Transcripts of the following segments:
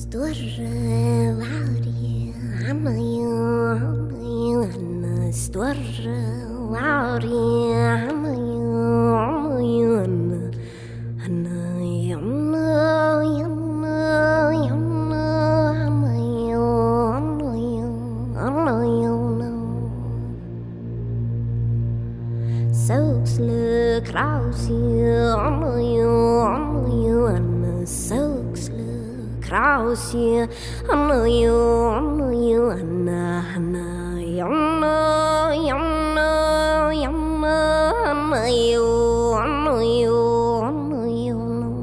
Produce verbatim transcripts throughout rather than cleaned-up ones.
Stuorra várjá, anna ja, anna ja, anna. Stuorra várjá, anna ja, anna ja, anna. Anna ja, anna ja, anna ja, anna ja, anna ja, anna ja, anna. Sókslá krásja, anna ja, anna ja, anna. Sókslá krásja, anna ja, anna ja, anna. Anna ja, anna ja, anna ja, anna.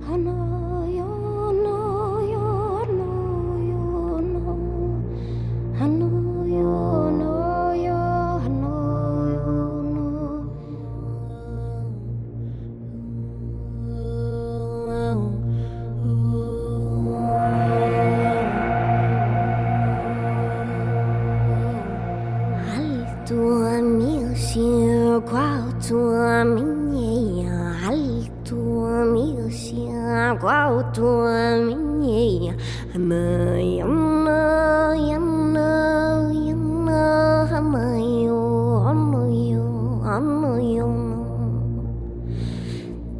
Anna ja, anna ja, anna ja, anna ja, anna. Alto mieši, guovtto miehis, alto mieši, guovtto miehis. Anna ja, anna ja, anna ja, anna ja, anna ja, anna ja, anna ja, anna.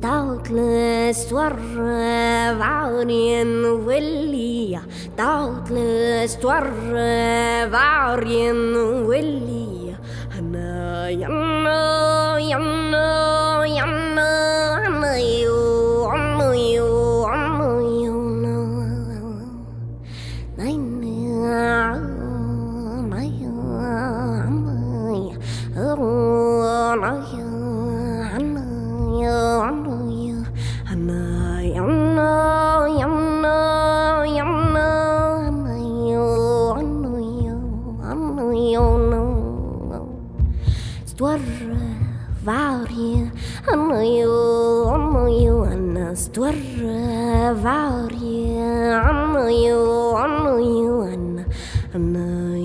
Dát lea stuorra várjin vuollii, dát lea stuorra várjin vuollii. Anna ja, anna ja, anna ja, anna ja, anna ja, anna ja, anna ja, anna. Stuorra várjá, anna ja, anna ja, anna. Stuorra várjá, anna ja, anna ja, anna. Anna